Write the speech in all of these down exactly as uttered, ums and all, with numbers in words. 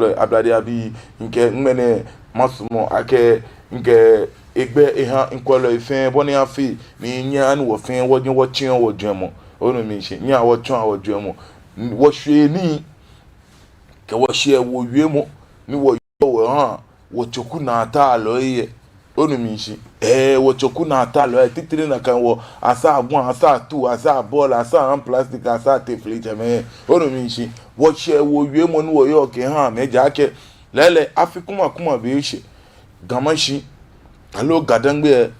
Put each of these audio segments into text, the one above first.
lɛ, Ablade abii, mikɛ ŋmɛnɛ masumɔ akɛ mikɛ egbɛ eha mikwɛlɔi fɛɛ bɔ ni afee ni nyɛhaa ni wɔ fɛɛ wɔnyɛ wɔtsia wɔjwɛŋmɔ. Onu mi shishi, nyɛhaa wɔtsia wɔjwɛŋmɔ. Wɔshwee nii kɛ wɔshɛɛ wɔwiemɔ ni wɔyɔɔ wɔhaa wɔtsoku naataalɔi lɛ. Onu mi shishi. Ɛɛ, wɔtsoku naataalɔi lɛ, titri nakai wɔ Asaa Gua, Asaa Tu, Asaa Bɔla, Asaa Plastic, Asaa Tefletsɛmɛi. Onu mi shishi. Wɔshɛɛ wɔwiemɔ ni wɔyɔɔ kɛha amɛ, ejaakɛ lɛɛlɛŋ afi kuma kuma be eshɛ. Ga Mashi aloo GaDangme lɛ,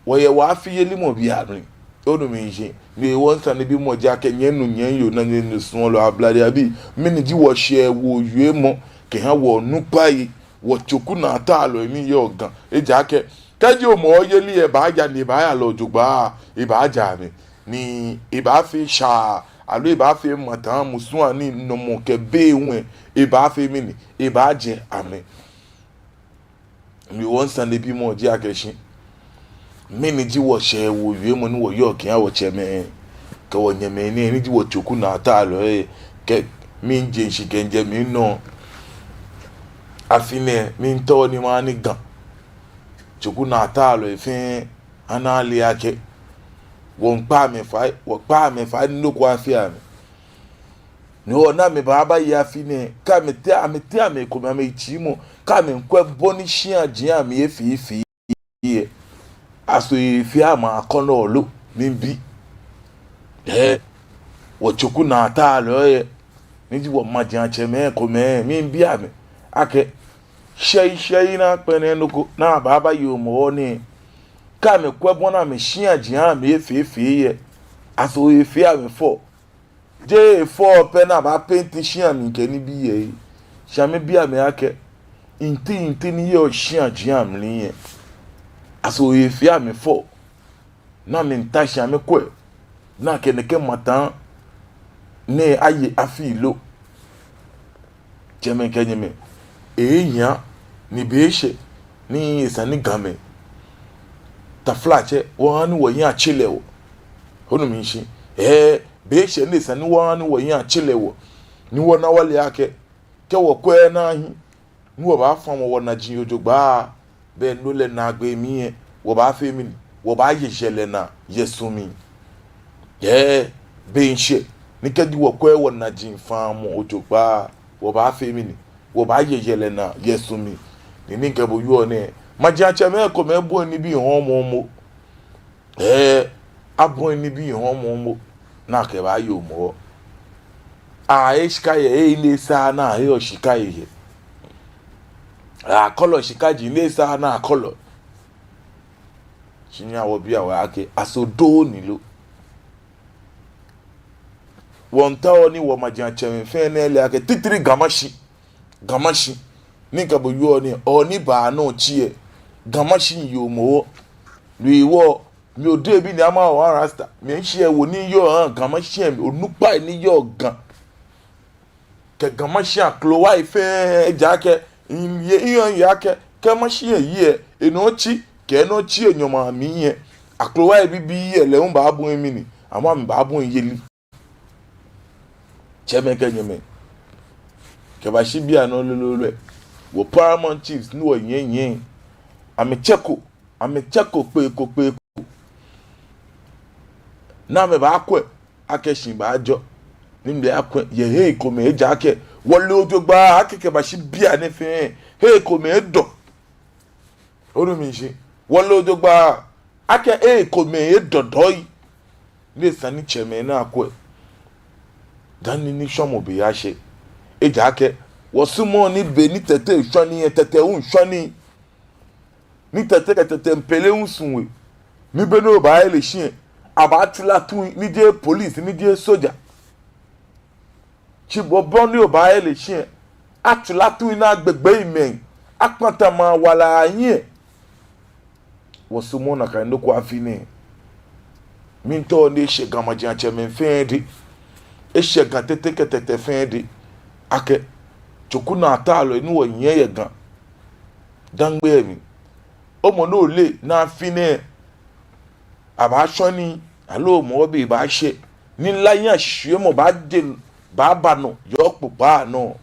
wɔyɛ wɔ afi yelimɔ be amli. Onu mi shishi. Ni wɔŋ sanebimɔ ji akɛ nyɛnu nyɛyoo ni nyɛnu suɔlɔi, Ablade abii. Mɛni ji wɔshɛɛ wɔwiemɔ kɛha wɔnukpai, wɔtsoku naataalɔi ni yɔɔ Ga? Ejaakɛ kɛji Hɔmɔwɔ yeli lɛ baaja ni ebaaya lɛ jogbaŋŋ, ebaaja amɛ. Ni ebaafee shaa, aloo ebaafee mataa, musu anii, nɔmɔ kɛ bei hu, ebaafee mɛni? Ebaajɛ amɛ. Ni wɔŋ sanebimɔ ji akɛ shi, mɛni ji wɔshɛɛ wɔwiemɔ ni wɔyɔɔ kɛha wɔtsɛmɛi kɛ wɔnyɛmɛi nɛɛ, ni ji wɔtsoku naataalɔi lɛ? Kɛ miije shishi kɛjɛ minɔ afi nɛɛ, miitao ni maha ni Ga tsoku naataalɔi fɛɛ ana ale akɛ wɔŋkpa amɛ fai, wɔkpa amɛ fai ni nɔ ko afee amɛ. Ni wɔna amɛbaaba yɛ afi nɛɛ, kɛ amɛtee, amɛtee amɛkomɛi amɛtsii mɔ, kɛ amɛmiikwɛ bɔ ni shiaŋ ji amli efee fɛɛ lɛ, aso efee amɛ akɔnɔ lo? Miibi. Ɛɛ, wɔtsoku naataalɔi lɛ, ni ji wɔmajiaŋtsɛmɛi komɛi, miibi amɛ akɛ, shɛyi shɛyi ni akpɛnɛ nɔ ko ni abaaba yɛ Hɔmɔwɔ nɛɛ, kɛ amɛkwɛ bɔ ni amɛshiaŋ ji amli efee fɛɛ lɛ, aso efee amɛ fɔ? Jeee efɔ pɛ ni abaa-paint shia mli kɛ nibii lɛ. Shi amɛbi amɛ akɛ, nti nti ni yɔɔ shia ji amli lɛ, aso efee amɛ fɔ ni amɛmiita shi amɛkwɛ ni akɛ nɛkɛ mataa nɛɛ aye afi lo? Tsɛmɛi kɛ nyɛmɛi, ehiaa ni be eshɛ ni esa ni Gamɛi, taflatsɛ, wɔha ni wɔhiɛ atse lɛ wɔ. Onu mi shishi. Ɛɛ, be eshɛ ni esa ni wɔha ni wɔhiɛ atse lɛ wɔ, ni wɔna wɔle akɛ, kɛ wɔkwɛ naa hiɛ, ni wɔbaafamɔ wɔnaji jogbaŋŋ, be no lɛ naagbee mli lɛ, wɔbaafee mɛni? Wɔbaaye yɛlɛ naa yɛ su mli. Ɛɛ, be miishɛ ni kɛji wɔkwɛ wɔnaji famɔ jogbaŋŋ, wɔbaafee mɛni? Wɔbaaye yɛlɛ naa yɛ su mli. Ni ni mikɛ bo wieɔ nɛɛ, majiaŋtsɛmɛi komɛi bɔi nibii hɔɔmɔ momo. Ɛɛ, abɔi nibii hɔɔmɔ momo ni akɛbaaye Hɔmɔwɔ. Ahe shika yɛ he ni esaaa ni aheɔ shika yɛ he. Akɔlɔ shika ji ni esaaa ni akɔlɔ. Shi nyɛhaa wɔbia wɔhe akɛ, aso doo ni lo? Wɔmiitao ni wɔmajiaŋtsɛmɛi fɛɛ ni ale akɛ, titri Ga Mashi, Ga Mashi, ni mikɛ bo wieɔ nɛɛ, Hɔni baa nɔ tsi lɛ, Ga Mashi ye Hɔmɔwɔ. Lɛ hewɔ, mi Odehe bi ni ama wɔ Rasta, miishi ewo ni yɔɔ Ga Mashi, onukpai ni yɔɔ Ga kɛ Ga Mashi akrowai fɛɛ, ejaakɛ miye, miye akɛ, kɛ Mashi lɛ yi lɛ, enɔ tsi kɛ enɔ tsi enyɔ mli lɛ, akrowai bibii lɛ lɛ hu baabɔi mɛni? Amɛ hu amɛbaabɔi yeli. Tsɛmɛi kɛ nyɛmɛi, kɛbashi bianɛ lolo lɛ, wɔ paramount chiefs ni wɔnyiɛnyiɛ, amɛtsɛko, amɛtsɛko kpeekpo kpeekpo ni amɛbaakwɛ akɛ shi baajɔ, ni amɛle akwɛ yɛ hei komɛi, ejaakɛ wɔle jogbaŋŋ akɛ kɛbashi bianɛ fɛɛ, hei komɛi edɔ. Onu mi shishi. Wɔle jogbaŋŋ akɛ hei komɛi edɔ dɔŋŋ, ni esa ni tsɛmɛi naa akwɛ dani nishwamɔ be ashɛ. Ejaakɛ wɔsumɔɔɔ ni be ni tɛtɛ shwa nii lɛ, tɛtɛ hu shwa nii. Ni tɛtɛ kɛ tɛtɛ mpele hu su we. Ni be ni obaaye lɛ shi lɛ, abaatsu lɛ atu, ni jeee police, ni jeee soja. Shi bɔ ni obaaye lɛ shi lɛ, atsu lɛ atu ni agbe gbɛi mɛi, akpata maŋ wala ahiɛ. Wɔsumɔɔɔ nakai nɔ ko afi nɛɛ. Miitao ni eshɛ Ga majiaŋtsɛmɛi fɛɛ dɛŋ, eshɛ Ga tɛtɛ kɛ tɛtɛ fɛɛ dɛŋ, akɛ tsoku naataalɔi ni wɔnyiɛ yɛ Ga Dangme mli, omɔ ni ole ni afi nɛɛ abaashɔ nii, aloo mɔ be baashɛ ni la nya shishwiemɔ baaje, baaba nɔ yɛ okpokpaa nɔ.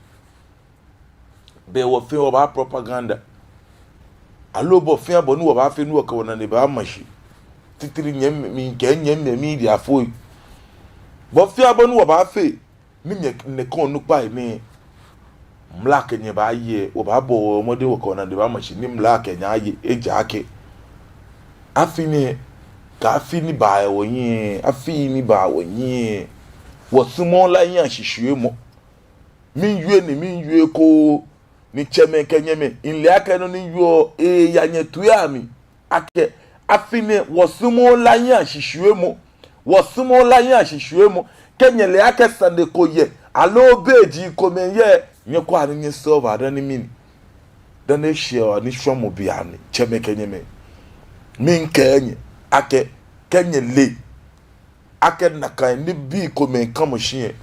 Bɛ wɔfɛɛ wɔbaa propaganda. Aloo bɔ fɛɛ bɔ ni wɔbaafee ni wɔkɛ wɔnane baama shi. Titri nyɛmimɛi, mikɛɛ nyɛmimɛi mediafoi. Bɔ fɛɛ bɔ ni wɔbaafee ni nyɛ, nyɛkɛ onukpai nɛɛ, mla kɛ nyɛ baaye, wɔbaabɔ mɔdɛŋ wɔkɛ wɔnane baama shi ni mla kɛ nyɛ aye, ejaakɛ afi nɛɛ, kɛ afi ni baa yɛ wɔhiɛ, afi ni baa wɔhiɛ, wɔsumɔɔɔ la hiɛ ashishwiemɔ. Miiwie nii, miiwie eko, ni tsɛmɛi kɛ nyɛmɛi, mile akɛ nɔ ni miwieɔ lɛ eyaa nyɛtoi amli. Akɛ afi nɛɛ wɔsumɔɔɔ la hiɛ ashishwiemɔ. Wɔsumɔɔɔ la hiɛ ashishwiemɔ. Kɛ nyɛle akɛ sane ko yɛ, aloo bɛ ji komɛi yɛ, nyɛkwɛa ni nyɛ solve dani mɛni, dani eshɛ wɔ ni shwamɔ bianɛ, tsɛmɛi kɛ nyɛmɛi. Miikɛɛ nyɛ akɛ, kɛ nyɛle akɛ nakai nibii komɛi kamɔ shi lɛ,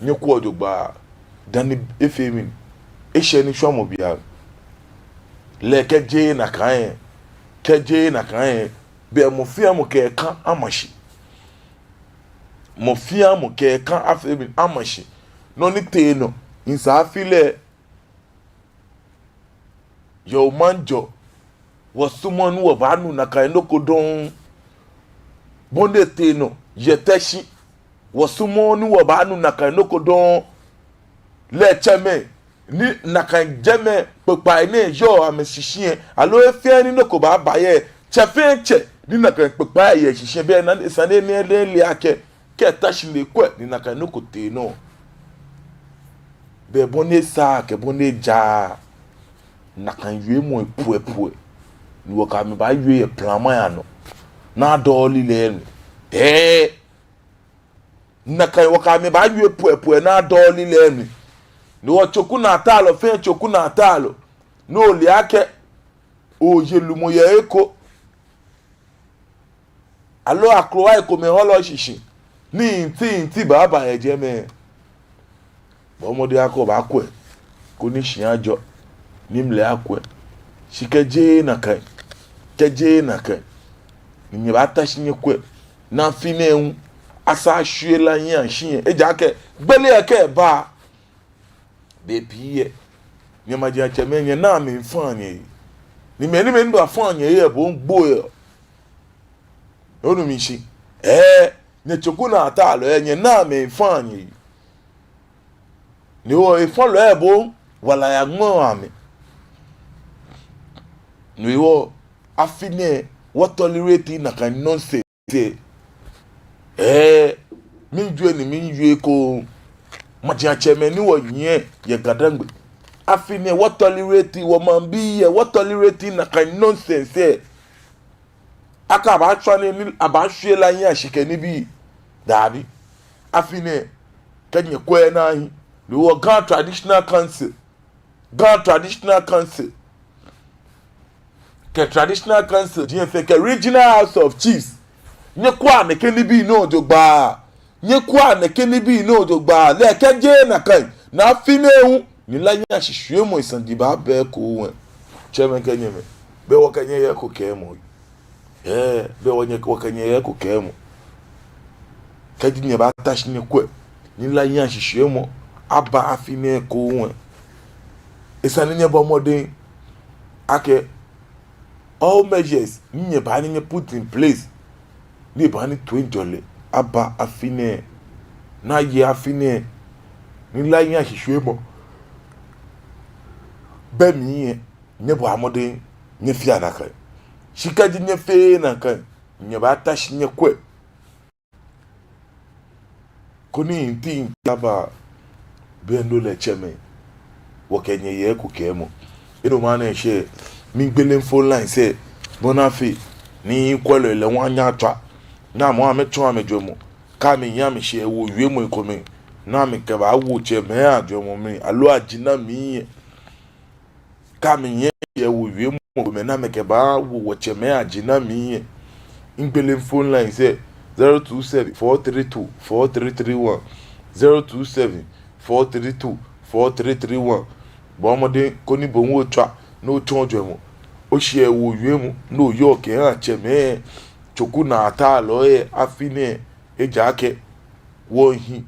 nyɛkwɛa jogbaŋŋ dani efee mɛni, eshɛ ni shwamɔ bianɛ. Lɛ kɛ jeee nakai lɛ, kɛ jeee nakai lɛ, bɛ mɔ fɛɛ mɔ kɛ ekã ama shi. Mɔ fɛɛ mɔ kɛ ekã afee mɛni, ama shi. Nɔ ni tee nɔ, nsa afi lɛ, yɛ omanjɔ, wɔsumɔɔɔ ni wɔbaanu nakai nɔ ko dɔŋŋ. Bɔ ni etee nɔ yɛ Teshie, wɔsumɔɔɔ ni wɔbaanu nakai nɔ ko dɔŋŋ. Lɛ tsɛmɛi ni nakai jɛmɛ kpokpai nɛɛ yɔɔ amɛshishi lɛ, aloo he fɛɛ ni nɔ ko baaba yɛ, tsɛ fɛɛ tsɛ ni nakai kpokpai lɛ yɛ eshishi lɛ, bɛ esa ni enɛ lɛ ele akɛ, kɛ eta shi ni ekwɛ ni nakai nɔ ko tee nɔ. Bɛ bɔ ni esaaa kɛ bɔ ni ejaaa, nakai wiemɔi pwɛpwɛ ni wɔkɛ amɛ baawie yɛ plama lɛ anɔ, ni adɔɔle lɛ mli. Ɛɛ, nakai wɔkɛ amɛ baawie pwɛpwɛ ni adɔɔle lɛ mli. Ni wɔ Tsoku Naa Taalɔ fɛɛ Tsoku Naa Taalɔ, ni ole akɛ oye lumɔ yɛ he ko, aloo akrowai komɛi hɔlɔ shishi, ni ntinti baaba yɛ jɛmɛ, bɔɔ mɔdɛŋ akɛ obaakwɛ, koni shia ajɔ, ni mlɛ akwɛ. Shi kɛ jeee nakai, kɛ jeee nakai, ni nyɛbaata shi nyɛkwɛ ni afi nɛɛ hu, asaa ashwie la hiɛ ashi lɛ, ejaakɛ gbele lɛ kɛ eba, bei pii lɛ, nyɛ majiatsɛmɛi, nyɛnaa mɛi miifã nyɛhe. Ni mɛi ni, mɛi ni baafã nyɛhe lɛ, bo hu gbo yɛ. Onu mi shishi? Ɛɛ, nyɛ Tsoku Naa Taalɔ lɛ, nyɛnaa mɛi miifã nyɛhe. Ni wɔ efɔlɔi lɛ, bo hu wala yaŋmɛɔ amɛ. Ni wɔ afi nɛɛ, wɔ tolerate nakai nonsense. Ɛɛ, miijwɛŋ ni miiwie eko, majiatsɛmɛi ni wɔnyiɛ yɛ Ga-Dangme. Afi nɛɛ wɔ tolerate, wɔmaŋbii lɛ, wɔ tolerate nakai nonsense lɛ. Akɛ abaatswa nii ni abaashwie la hiɛ ashi kɛ nibii. Dabi. Afi nɛɛ, kɛ nyɛkwɛ lɛ, naa hi. Ni wɔ Ga Traditional Council. Ga Traditional Council kɛ Traditional Council ji nyɛ fɛɛ kɛ Regional House of Chiefs. Nyɛkwɛa nɛkɛ nibii nɛɛ jogbaŋŋ. Nyɛkwɛa nɛkɛ nibii nɛɛ jogbaŋŋ. Lɛ kɛ jeee nakai, ni afi nɛɛ hu, ni la hiɛ ashishwiemɔ lɛ saji baaba ekoŋŋ. Tsɛmɛi kɛ nyɛmɛi, bɛ wɔkɛ nyɛ yɛ eko kɛɛmɔ. Ɛɛ, bɛ wɔ nyɛ, wɔkɛ nyɛ yɛ eko kɛɛmɔ. Kɛji nyɛbaata shi nyɛkwɛ ni la hiɛ ashishwiemɔ aba afi nɛɛ ekoŋŋ lɛ, esa ni nyɛbɔ mɔdɛŋ akɛ all measures ni nyɛbaa ni nyɛ put in place, ni baa ni toiŋjɔlɛ aba afi nɛɛ, ni aye afi nɛɛ, ni la hiɛ ashishwiemɔ bɛ mli lɛ, nyɛbɔa mɔdɛŋ nyɛfea nakai. Shi kɛji nyɛfeee nakai, nyɛbaata shi nyɛkwɛ, koni ntinti aba. Bɛ no lɛ tsɛmɛi, wɔkɛ nyɛ yɛ eko kɛɛmɔ. Enɔ ma nɛ shɛ, miigbele phone lines lɛ, bɔ ni afee ni kwɛlɔi lɛ hu anyɛ atswa, ni amɛ hu amɛtsɔɔ amɛjwɛŋmɔ, kɛ amɛhiɛ amɛshɛ ewo wiemɔi komɛi, ni amɛkɛbaawo tsɛmɛi ajwɛŋmɔ mli, aloo ajina mli lɛ. Kɛ amɛhiɛ amɛshɛ ewo wiemɔi komɛi ni amɛkɛbaawo wɔtsɛmɛi ajina mli lɛ. Miigbele phone lines lɛ, zero two seven four three two four three three one, zero two seven four three two four three three one. Bɔɔ mɔdɛŋ koni bo hu otswa ni otsɔɔ ojwɛŋmɔ, oshɛ ewo wiemɔ ni oyɔɔ kɛha tsɛmɛi, Tsoku Naa Taalɔ lɛ afi nɛɛ, ejaakɛ wɔhi,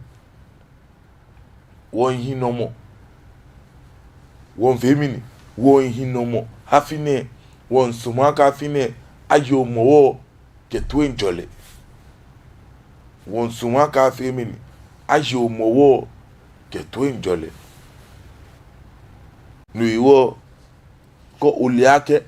wɔhi nɔmɔ. Wɔmiifee mɛni? Wɔmiihi nɔmɔ afi nɛɛ. Wɔmiisumɔ akɛ afi nɛɛ aye Hɔmɔwɔ kɛ toiŋjɔlɛ. Wɔmiisumɔ akɛ afi nɛɛ aye Hɔmɔwɔ kɛ toiŋjɔlɛ. No hewɔ kɛ ole akɛ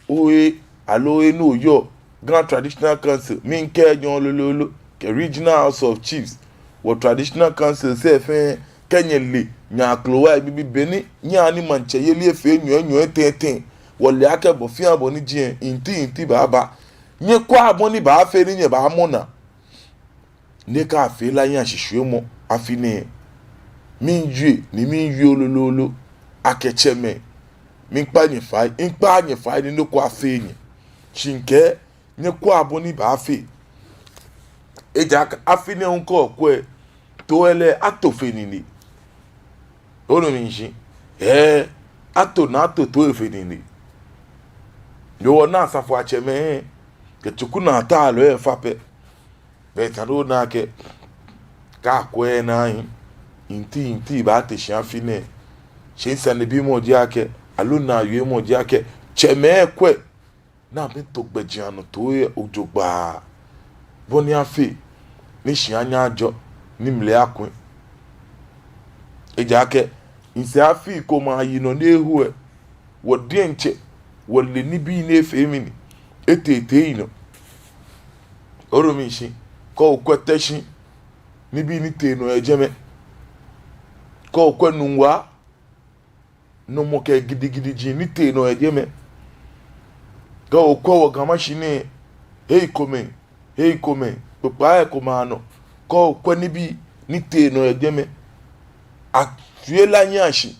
ohe, aloo ohe ni oyɔɔ Ga Traditional Council, miikɛɛ nyɛ lolo lolo, kɛ Regional House of Chiefs, wɔ Traditional Council sɛɛ fɛɛ, kɛ nyɛle nyɛ akrowai bibii bɔ ni nyɛhaa ni maŋtsɛyeli efee nyɔɔnyɔɔ tɛŋtɛŋ, wɔle akɛ bɔ fɛɛ bɔ ni ji lɛ, nti nti baaba. Nyɛkwɛa bɔ ni baafee ni nyɛbaamɔ naa. Ni kɛ afee lɛ, nyɛyashishwiemɔ afi nɛɛ. Miiwie, ni miiwie lolo lolo akɛ tsɛmɛi, miikpa nyɛ fai, miikpa nyɛ fai ni nɔ ko afee nyɛ. Shi mikɛɛ nyɛkwɛa bɔ ni baafee. Ejaakɛ afi nɛɛ hu kɛ okwɛ, too lɛ lɛ ato fe nine. Onu mishishi? Ɛɛ, ato naa ato too fe nine. Yoo, wɔna asafoiatsɛmɛi kɛ tsuku naa atalɔi efa pɛ. Bɛ esa ni ona akɛ, kɛ akwɛ naa lɛ, nti nti baate shi afi nɛɛ. Shi misanebimɔ ji akɛ, aloo minaawiemɔ ji akɛ, tsɛmɛi kwɛ, ni amɛto gbɛjianɔtoo lɛ jogbaŋŋ, bɔ ni afee ni shia anyɛ ajɔ, ni mlɛ aku. Ejaakɛ misɛɛ afii komɛi ayi nɔ ni eho lɛ, wɔ diɛŋtsɛ wɔle nibii ni efee mɛni, etee etee eyi nɔ. Onu mishishi? Kɛ okwɛ Teshie, nibii ni tee nɔ yɛ jɛmɛ. Kɛ okwɛ Nungua, nɔmɔ kɛ gidigidiji ni tee nɔ yɛ jɛmɛ. Kɛ okwɛ wɔ Ga Mashie nɛɛ, hei komɛi, hei komɛi, kpokpaa lɛ komɛi anɔ, kɛ okwɛ nibii ni tee nɔ yɛ jɛmɛ, ashwie la nyɛ ashi,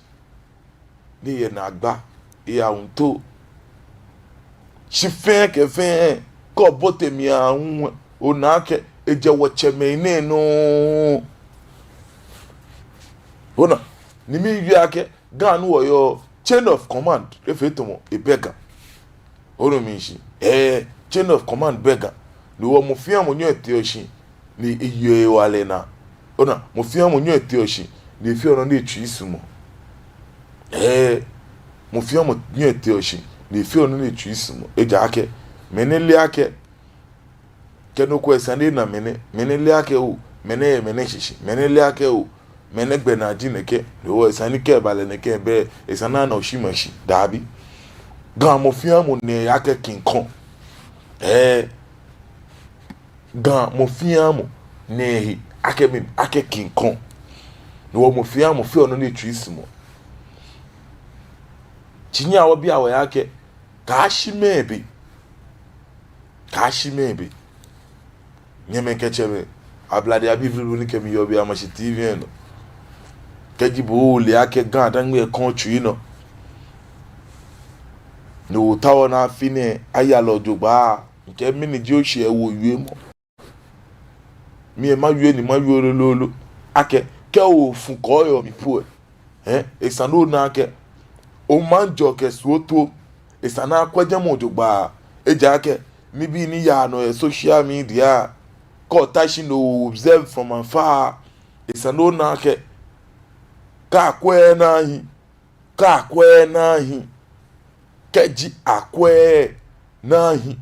ni eyɛ naagba, eyɛ awuŋtoo. Shi fɛɛ kɛ fɛɛ, kɛ obote mli aahu lɛ, onaa akɛ ejɛ wɔtsɛmɛi nɛɛ nɔŋŋ. Ona, ni miiwie akɛ, Ga ni wɔyɔɔ, chain of command efee tamɔ ebɛ Ga. Onu mishishi? Ɛɛ, chain of command bɛ Ga. Ni wɔ mɔ fɛɛ mɔ nyɛɔ eteɔ shi ni eyeɔ ewala naa. Ona, mɔ fɛɛ mɔ nyɛɔ eteɔ shi ni efeɔ nɔ ni etsui sumɔɔ. Ɛɛ, mɔ fɛɛ mɔ nyɛɔ eteɔ shi ni efeɔ nɔ ni etsui sumɔɔ. Ejaakɛ mɛi nɛɛ le akɛ, kɛ nɔ ko esa ni ena mɛi nɛɛ, mɛi nɛɛ le akɛ oo, mɛi nɛɛ, mɛi nɛɛ shishi, mɛi nɛɛ le akɛ oo, mɛi nɛɛ gbɛnaa ji nɛkɛ, no hewɔ esa ni kɛ eba lɛ nɛkɛ, bɛ esa ni ana oshi ma shi. Dabi. Ga mɔ fɛɛ mɔ nɛɛ he akɛ King Kong. Ɛɛ, Ga mɔ fɛɛ mɔ nɛɛ he akɛ mɛni, akɛ King Kong. No hewɔ mɔ fɛɛ mɔ feɔ nɔ ni etsui sumɔɔ. Shi nyɛhaa wɔbia wɔhe akɛ, kaashi mɛɛ be? Kaashi mɛɛ be? Nyɛmɛi kɛ tsɛmɛi, Ablade abivurubu ni kɛ mi yɔɔ biɛ Amashi T V lɛ nɔ. Kɛji bo ole akɛ Ga-Dangme lɛ kɔɔ otsui nɔ, ni otaoɔ ni afi nɛɛ aya lɛ jogbaŋŋ, mikɛɛ mɛni ji oshɛɛ woo wiemɔ? Mi lɛ mawie ni mawie lolo lolo akɛ, kɛ ofu kɔɔyɔɔ mli po lɛ, ɛɛ, esa ni ona akɛ omaŋjɔɔ kɛ suɔtoo, esa ni akwɛ jɛmɛ jogbaŋŋ. Ejaakɛ nibii ni yaa nɔ yɛ social media, kɛ ota shi ni o-observe from afar, esa ni ona akɛ, kɛ akwɛɛɛ ni ahi, kɛ akwɛɛɛ ni ahi, kɛji akwɛɛɛ ni ahi.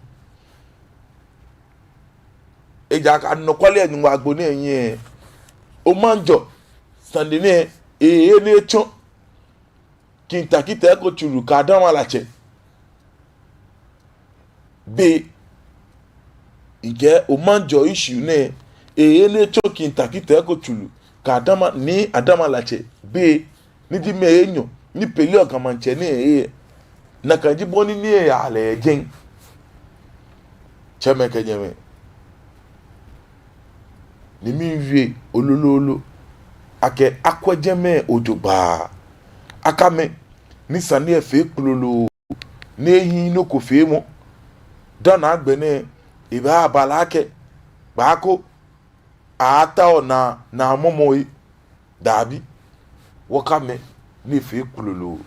Ejaakɛ anɔkwale lɛ, Nyɔŋmɔ agbo nɛɛ nyɛ. Omaŋjɔɔ sane nɛɛ, ehe ni etsɔ King Tackie Teiko Tsuru kɛ Adama Latse. Be, mikɛɛ omaŋjɔɔ issue nɛɛ, ehe ni etsɔ King Tackie Teiko Tsuru kɛ Adama, Nii Adama Latse. Be ni ji mɛi enyɔ ni peleɔ Ga Maŋtsɛ nɛɛ he. Nakai ji bɔ ni nii lɛ yaa lɛ yɛ jɛi. Tsɛmɛi kɛ nyɛmɛi, ni miiwie lolo lolo akɛ akwɛ jɛmɛ jogbaŋŋ. Akamɛ ni sane lɛ fee kplolo, ni ehiii nɔ ko feemɔ, dani agbɛnɛ ebaaba lɛ akɛ, kpaako, ataoɔ naa, naamɔmɔ lɛ. Dabi, wɔkamɛ ni efee kplolo,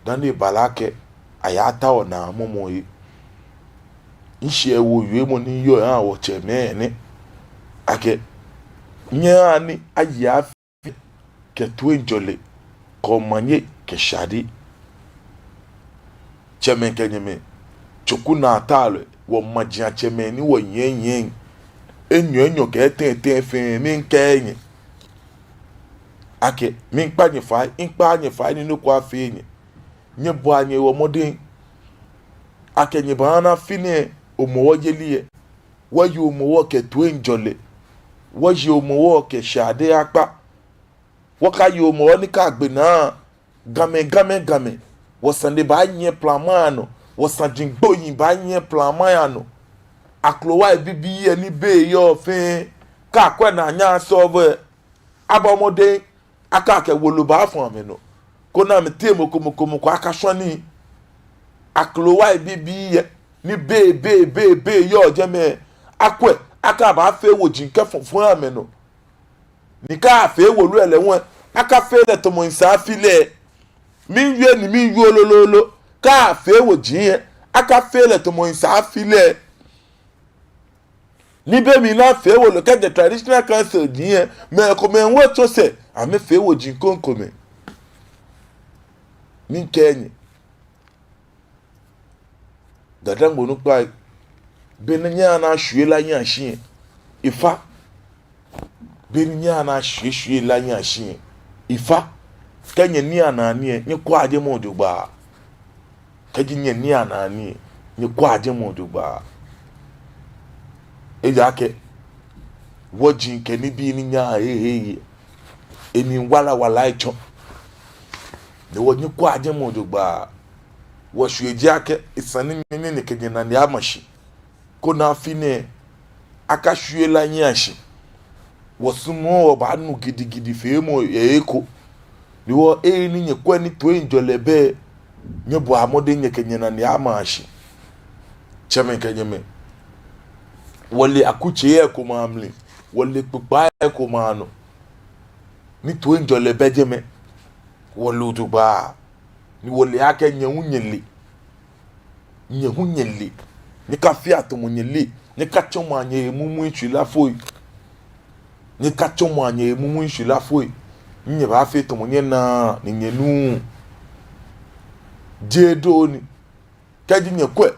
dani eba lɛ akɛ ayataoɔ naamɔmɔ lɛ. Mishɛɛ woo wiemɔ ni miyɔɔ miha wɔtsɛmɛi nɛ akɛ, nyɛhaa ni aye afi kɛ toiŋjɔlɛ kɛ omanye kɛ Shade. Tsɛmɛi kɛ nyɛmɛi, tsoku naa ta lɛ, wɔmajiaŋ tsɛmɛi ni wɔyɛyɛ enyɔ enyɔ kɛ etɛ etɛ fɛɛ, miikɛɛ nyɛ akɛ, miikpa nyɛ fai, miikpa nyɛ fai ni nɔ ko afee nyɛ. Nyɛbɔa nyɛhewo mɔdɛŋ akɛ nyɛbaana afi nɛɛ Hɔmɔwɔ yeli lɛ. Wɔye Hɔmɔwɔ kɛ toiŋjɔlɛ. Wɔye Hɔmɔwɔ kɛ Shade akpa. Wɔkaye Hɔmɔwɔ ni kɛ agbe naa, Gamɛi, Gamɛi, Gamɛi, wɔsane baanyiɛ plama anɔ, wɔsaji gbohii baanyiɛ plama anɔ. Akrowai bibii lɛ ni bei yɔɔ fɛɛ, kɛ akwɛ ni anyɛɛɛ asolve lɛ, abɔ mɔdɛŋ akɛ akɛ wolo baafɔ amɛnɔ, koni amɛteŋ mɔ ko mɔ ko mɔ ko akashwa nii. Akrowai bibii lɛ ni bei, bei, bei, bei yɔɔ jɛmɛ, akwɛ akɛ abaafee woji kɛfɔfɔ amɛnɔ. Ni kɛ afee wolo lɛ hu lɛ, akafee lɛ tamɔ esa afi lɛ. Miiwie ni miiwie lolo lolo. Kɛ afee woji lɛ, akafee lɛ tamɔ esa afi lɛ. Ni be mli ni afee wolo kɛjɛ traditional council ji lɛ, mɛi komɛi hu tsɔ sɛɛ amɛfee woji krokomɛi. Miikɛɛ nyɛ, Gadaŋme onukpai, be ni nyɛaana ashwie la nyɛyashi lɛ, efa. Be ni nyɛaana ashwie shwie la nyɛyashi lɛ, efa. Kɛ nyɛnii anaa nii lɛ, nyɛkwɛa jɛmɛ jogbaŋŋ. Kɛji nyɛnii anaa nii lɛ, nyɛkwɛa jɛmɛ jogbaŋŋ. Ejaakɛ wɔji kɛ nibii ni nyɛhaa hehe lɛ, emli wala wala etsɔ. Ni wɔ nyɛkwɛa jɛmɛ jogbaŋŋ. Wɔshwee ji akɛ esa ni nyɛ, nyɛ, nyɛkɛ nyɛnane ama shi, koni afi nɛɛ akashwie la nyɛyashi. Wɔsumɔɔɔ wɔbaanu gidigidi feemɔ lɛ eko. Ni wɔ, eyi ni nyɛkwɛ ni toiŋjɔlɛ bɛ, nyɛbɔa mɔdɛŋ nyɛkɛ nyɛnane ama shi. Tsɛmɛi kɛ nyɛmɛi, wɔle akutsei komɛi amli, wɔle kpokpai komɛi anɔ ni toiŋjɔlɛ bɛ jɛmɛ. Wɔle jogbaŋŋ. Ni wɔle akɛ nyɛ hu nyɛle. Nyɛ hu nyɛle. Nyɛkafea tamɔ nyɛle. Nyɛkatsɔmɔa nyɛhe mumuiŋ shwilafoi. Nyɛkatsɔmɔa nyɛhe mumuiŋ shwilafoi. Nyɛbaafee tamɔ nyɛnaaa ni nyɛnuuu. Jeee dɔɔ ni. Kɛji nyɛkwɛ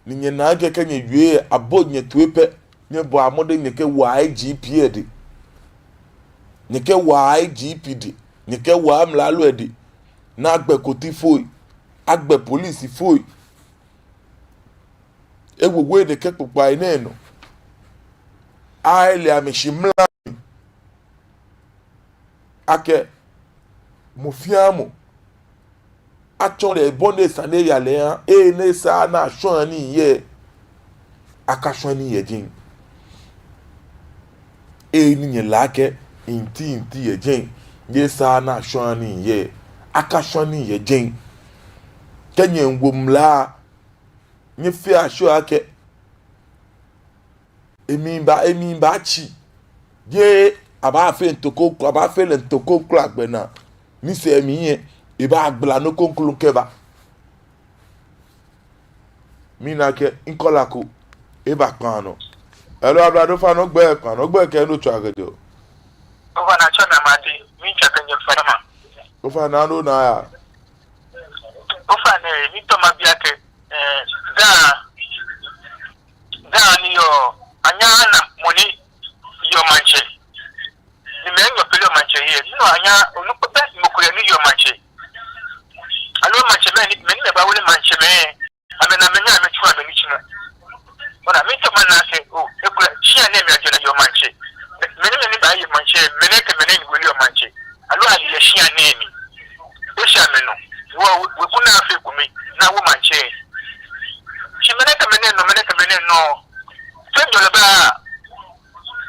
ni nyɛna akɛ kɛ nyɛwie lɛ, abo nyɛ toi pɛ, nyɛbɔa mɔdɛŋ nyɛkɛwaa I G P lɛ dɛŋ. Nyɛkɛwaa I G P dɛŋ. Nyɛkɛwaa amralo lɛ dɛŋ. Ni agbɛ kotifoi, agbɛ polisifoi. Ewo wei nɛkɛ kpokpai nɛɛ nɔ. Aale amɛ shi mra mli akɛ mɔ fɛɛ mɔ atsɔɔ lɛ bɔ ni esa ni eya lɛ ahã, he ni esaaa ni ashwaa nii yɛ, akashwa nii yɛ jɛi. He ni nyɛle akɛ nti nti yɛ jɛi, ni esaaa ni ashwaa nii yɛ, akashwa nii yɛ jɛi. Kɛ nyɛmiiwo mla, nyɛfea sure akɛ emli baa, emli baatsi. Jeee abaafee nɔ ko, abaafee lɛ nɔ ko kwraa gbɛ naa. Ni sɛɛ mli lɛ, ebaagbala nɔ ko nɔ ko kɛba. Mina akɛ caller ko eba kpaa nɔ. Hello, ablade, ofainɛ ogbɛi, kpaa nɔ ogbɛi kɛ he ni otswaa kɛjɛɔ. Ofainɛ, atsɛɔ mi Amartey, miitswa kɛjɛ Fadama. Ofainɛ, nɔ ni oyaa. Ofainɛ, miitao mabi akɛ, eh, daa, daa ni yɔɔ, anyɛɛɛ ana mɔ ni yɔɔ maŋtsɛ. Ni mɛi enyɔ pɛ yɔɔ maŋtsɛ lɛ. Ni no anyɛɛɛ, onukpa pɛ mɔ ko yɛ ni yɔɔ maŋtsɛ. Aloo maŋtsɛmɛi ni, mɛi ni amɛbaawole maŋtsɛmɛi, amɛnaa amɛnyɛɛɛ amɛtsu amɛnitsumɔ. Ona, miitao mana akɛ, oo, ekolɛ shia nɛɛ mli ajɔ ni yɔɔ maŋtsɛ. Mɛi, mɛi ni, mɛi ni baaye maŋtsɛ, mɛi nɛɛ kɛ mɛi nɛɛ ni wole yɔɔ maŋtsɛ. Aloo ayi yɛ shia nɛɛ mli. Eshɛ amɛnɔ. Wɔ, wɔ, weku naa afee ekome, ni awo maŋtsɛ. Shi mɛi nɛɛ kɛ mɛi nɛɛ nɔ, mɛi nɛɛ kɛ mɛi nɛɛ nɔ. Toiŋjɔlɛ ba.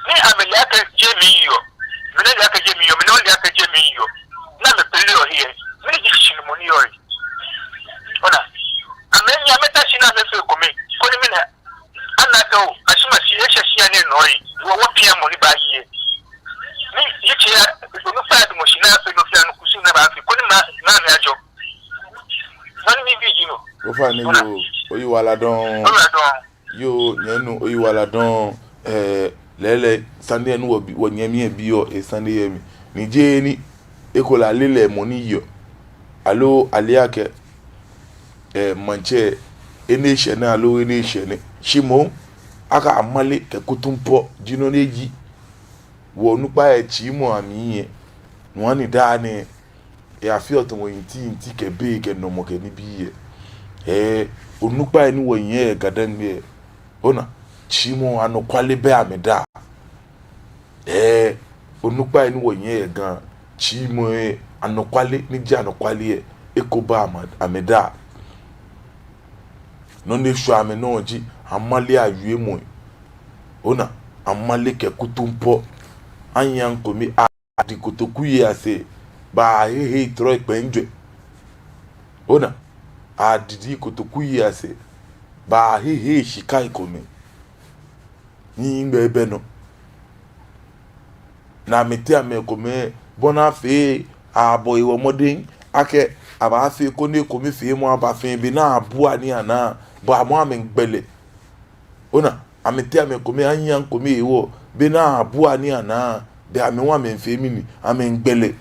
Ni amɛle akɛ jeee mi yɔɔ. Mɛi nɛɛ le akɛ jeee mi yɔɔ, mɛi nɛɛ le akɛ jeee mi yɔɔ. Ni amɛpele yɔɔ he. Mɛni ji shishinumɔ ni yɔɔ he? Ona, amɛnyɛ amɛta shi ni amɛfee ekome. Koni mɛi nɛɛ ana akɛ oo, ashi mashi, eshɛ shia nɛɛ nɔ lɛ, wɔ, wɔpiaa mɔ ni baaye. Ni yitsɛ lɛ, onukpa adamɔ shi ni afee nɔ fɛɛ nɔ kusum ni abaafee. Koni ma, ma mi ajɔ. Nɔ ni mibi ji no. Ofainɛ yoo, oyiwaladɔŋŋ. Oyiwaladɔŋŋ. Yoo, nyɛnu, oyiwaladɔŋŋ. Eh, lɛɛlɛŋ, sane ni wɔbi, wɔnyɛmi lɛ biɔ, eh, sane yɛ mli. Ni jeee ni, ekolɛ ale lɛ mɔ ni yɔɔ. aloo ale akɛ, eh, maŋtsɛ, enɛ eshɛ nɛ aloo enɛ eshɛ nɛ. Shi moŋ, akɛ amale kɛ kutumpɔɔ ji nɔ ni eji wɔ onukpai atsii amli lɛ. No hewɔ ni daa nɛɛ, eh, afeɔ tamɔ yinti yinti kɛ bei kɛ nɔmɔ kɛ nibii lɛ. Eh, onukpai ni wɔyɛ yɛ Ga-Dangme lɛ, ona, tsiimɔ anɔkwale bɛ amɛdaa. Eh, onukpai ni wɔyɛ yɛ Ga, tsiimɔ lɛ, anɔkwale ni ji anɔkwale lɛ, eko bɛ amɛ, amɛdaa. Nɔ ni eshwɛ amɛnɔ ji amale awiemɔi. Ona, amale kɛ kutumpɔɔ. Anyiɛ ŋkome, adidi kotoku yei asɛɛ, baahehe trɔi kpɛŋ jwɛ. Ona, adidi kotoku yei asɛɛ, baahehe shikai komɛi. Ni ŋmɛnɛ bɛ nɔ. Ni amɛteŋ amɛ komɛi, bɔ ni afee, abɔ hewɔ mɔdɛŋ akɛ abaafee koni ekomefeemɔ aba fɛɛ, be ni abua nii anaa, bɔ amɔ amɛŋgbɛlɛ. Ona, amɛteŋ amɛ komɛi, anyiɛ ŋkome hewɔ, be ni abua nii anaa, be amɛ hu amɛŋfee mɛni, amɛŋgbɛlɛ.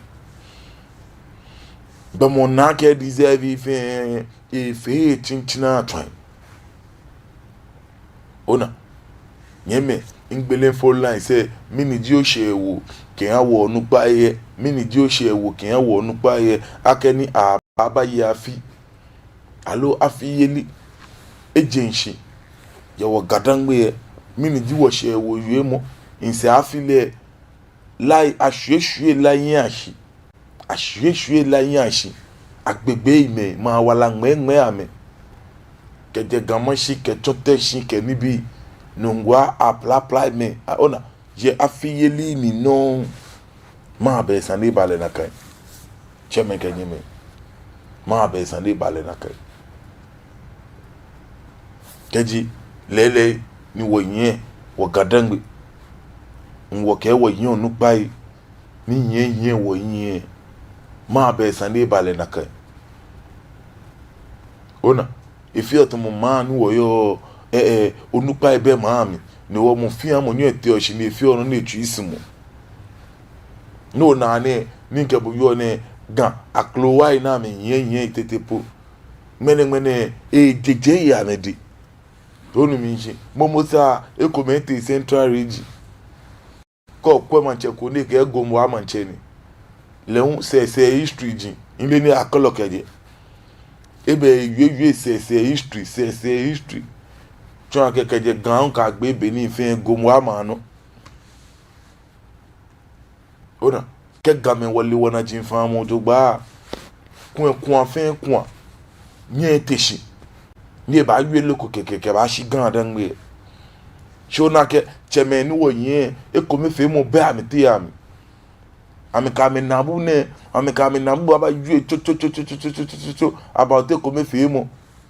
Gbɔmɔ naa akɛ deserve fɛɛ, efee tsitsi ni atswa. Ona, nyɛmimɛi, migbele phone line sɛɛ, mɛni ji oshɛɛ wo kɛha wɔ onukpai lɛ, mɛni ji oshɛɛ wo kɛha wɔ onukpai lɛ, akɛ ni abaaye afi, aloo afi yeli, eje shishi yɛ wɔ Ga-Dangme lɛ, mɛni ji wɔshɛɛ wo wiemɔ, misɛɛ afi lɛ, la, ashwieshwie la hiɛ ashi. Ashwieshwie la hiɛ ashi. Agbegbee mɛi, mɛi awala ŋmɛɛŋmɛɛ amɛ. Kɛjɛ Ga Mashi, kɛ Chortey shi, kɛ nibii. Nungua aplapla mɛi. A, ona, yɛ afi yeli mli nɔŋŋ. Mɛɛba sane ni eba lɛ nakai? Tsɛmɛi kɛ nyɛmɛi. Mɛɛba sane ni eba lɛ nakai? Kɛji lɛɛlɛŋ ni wɔyɛ wɔ Ga-Dangme, ni wɔkɛɛ wɔyɛ onukpai, ni nyɛnyɛ wɔyɛ, mɛɛba sane ni eba lɛ nakai? Ona, efeɔ tamɔ maŋ ni wɔyɔɔ, eh, eh, onukpai bɛ maŋ mli, ni wɔ mɔ fɛɛ mɔ nyɛɔ eteɔ shi ni efeɔ nɔ ni etsui sumɔɔ. Ni ona nɛɛ, ni mikɛ bo yɔɔ nɛɛ, Ga akrowai ni amɛyɛ yɛ tete po, ŋmɛnɛŋmɛnɛ, ejeje yɛ amɛdɛŋ. Onu mishishi, momo sa, ekomɛi tee Central Region. Kɛ okwɛ maŋtsɛ ko ni ekɛɛ Gomoa maŋtsɛ ni. Lɛ hu sɛɛsɛɛ history ji, mile ni akɔlɔ kɛjɛ. Ebɛ ewiewie sɛɛsɛɛ history, sɛɛsɛɛ history. Tsɔɔ akɛ kɛjɛ Ga hu kɛyagbe Benin fɛɛ Gomoa maŋ nɔ. Ona, kɛ Gamɛi wɔle wɔnaji faamɔ jogbaŋŋ, kua, kua fɛɛ kua, nyɛte shi. Ni ebaawie loko kɛkɛ kɛbashi Ga-Dangme. Shi ona akɛ, tsɛmɛi ni wɔyɛ, ekomefeemɔ bɛ amɛteŋ amli. Amɛkɛ amɛnaabu nɛɛ, amɛkɛ amɛnaabu abaawie tso, tso, tso, about ekomefeemɔ.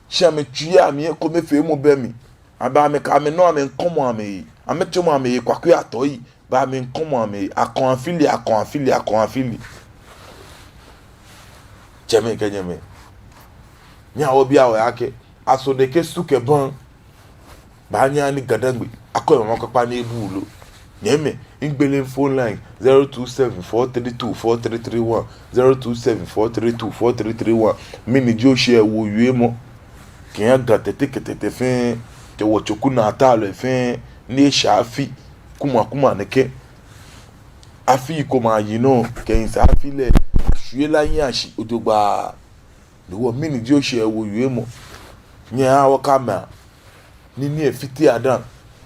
Shi amɛtsui amli ekomefeemɔ bɛ mli. Abɛ amɛkɛ amɛnɔ amɛŋkɔmɔ amɛhe. Amɛtsɔmɔ amɛhe kwakwei atɔi. Bɛ amɛŋkɔmɔ amɛhe. Akɔn afili, akɔn afili, akɔn afili. Tsɛmɛi kɛ nyɛmɛi. Nyɛhaa wɔbia wɔhe akɛ, aso nɛkɛ su kɛ baŋ baanyɛ ani Ga-Dangme akɔ emama kpakpa ni ebu lo? Nyɛmɛi, migbele phone line, zero two seven four three two four three three one, zero two seven four three two four three three one. Mɛni ji oshɛɛ wo wiemɔ kɛha Ga Tɛte kɛ Tɛtɛ fɛɛ, kɛ wɔ Tsoku Natalɔi fɛɛ, ni eshɛ afi kuma kuma nɛkɛ? Afi komɛi ayi nɔ, kɛ misɛɛ afi lɛ, ashwie la hiɛ ashi jogbaŋŋ. Ni wɔ, mɛni ji oshɛɛ wo wiemɔ? Nyɛhaa wɔkama, ni nii lɛ afitia dã,